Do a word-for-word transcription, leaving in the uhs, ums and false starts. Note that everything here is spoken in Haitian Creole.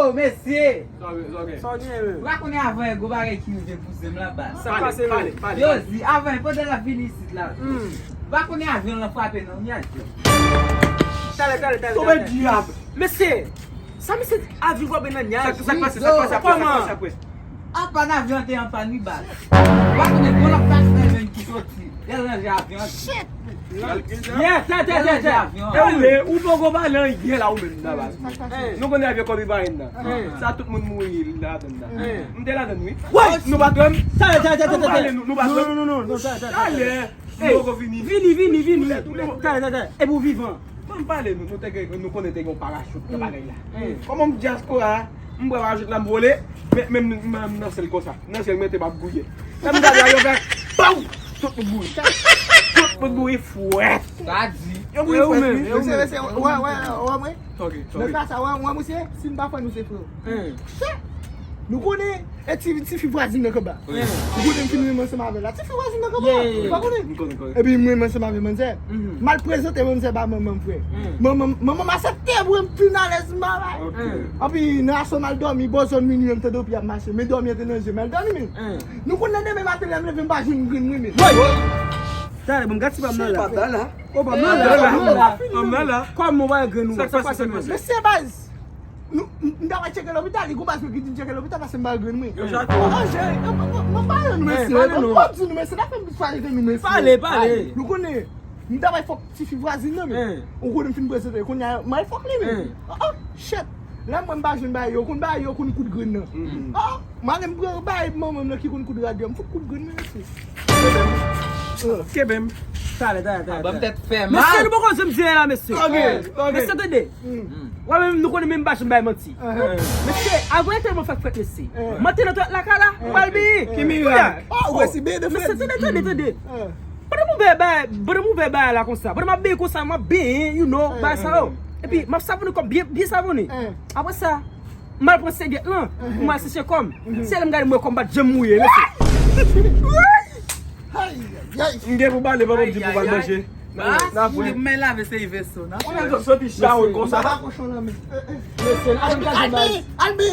Yo, mesye! Sa w gen, sa w gen? Sa w gen, menm? Ou pa konnen avan e gwo bagay ki rive kouzen m la, baz. Sa k pase, menm? Pale, pale, pale. Yo, di, avan, pandan l ap vini isit la, hmm, ou pa konnen avyon lan frape nan nyaj yo. Talè, talè, talè, talè. Mesye, sa misye avyon frape nan nyaj? Sa, sa k pase, sa k pase, apre, sa k pase, apre? Apa n avyon te an pàn, wi, baz. Ou pa konnen gwo lòt flash nan menm ki soti. Lè l ranje avyon an. Shit! Yeah, tè, tè, tè, tè. Avyon. Tande, ou poko pale anyen la ou menm nan, baz. Nou konnen avyon kòb Ibrahim nan. Sa tout moun mouri ladan nan. M te ladan, wi. Wè! Nou pa t wè m? Tè, tè, tè, tè, tè. Nou pa t wè m? Non, non, non, non, tè, tè, tè. Talè. M poko vini. Vini, vini, vini. Tè, tè, tè. Epi w vivan. Ban m pale nou, nou te gen, nou konnen te gen yon parachut nan bagay la. Kòman m dyaspora, m pran parachut la, m vole, men, men m, m nan syèl konsa. Nan syèl mwen te m ap gouye. Lè m gade avyon fè, pow! Tout moun mouri. Tout moun mouri frèt. Sa di. Yo mouri frèt, wi. Mesye, mesye, wè, wè, wè, mwen. Ok, ok. Nan ka sa, wè, wè, mesye, si m pa fè nou se frè. Shit! Nou konnen, e ti, tifi vwazin nan kanba. Ou konnen m fin renmen ansanm avè l la. Tifi vwazin nan kanba. Ou pa konnen? M konnen, m konnen. Epi m renmen ansanm avè manzè. M al prezante manzè ba manman m, frè. Manman, manman m aksepte pou m fin alèz m bagay. Anpi nan aswè m al dòmi, bò zòn minui an m tande yon pye ap mache. Men dòmi an te nan je m, al dòmi, men. Nou konn nan demen maten lè m leve m pa jwenn grenn mwen, men. Talè, bon, gad si pa m nan la. O, pa m nan la. Kòman w pa jwenn grenn ou? Sa k pase, sa k pase? Mesye, baz. Nou, m, m ta pral tcheke lopital, li gon baz mwen ki di m tcheke lopital paske m pa grenn mwen. Yo chato. Anje, yo, m, m, m, m pale nou, mesye. Pale nou. M di nou, mesye, n ap fè m pale de nou, mesye. Pale, pale. Nou konnen, m ta bay fòk tifi vwazin nan, men. Ou konnen m fin prezante, kounye a, m al fòk li, men. Ah, ah, shit. Lè m wè m pa jwenn bagay yo, konn bagay yo konn kout grenn nan. Ah, m ale m pran bagay manman m nan ki konn kout rad yo, m fout kout grenn nan, mesye. Kenbe m. Talè, talè, talè. Ban m tèt fè mal. Mesye, nou poko janm di anyen la, mesye. Ok, ok. Mesye, tande. Wè menm, nou konnen menm m pa janm bay manti. Mesye, avyon tèlman fèk frèt, mesye. M antre nan twalèt lakay la, m pral benyen. Ki mirak. Mesye, tande, tande, tande. Pandan m ouvè bay, pandan m ouvè bay la konsa, pandan m ap benyen konsa, m ap benyen, you know, bay sa yo. Epi, m ap savone kò m byen, byen savone. Apre sa, m al pran sèvyèt lan, pou m al seche kò m. Se lè m gade m wè kò m pa t janm mouye, mesye. M gen pou pale, pa m di pou m al manje. N ap wè. Men lave se Iveso, n ap wè. Ou menm sot soti chawo konsa. Mesye, n ap gade bay. Albi!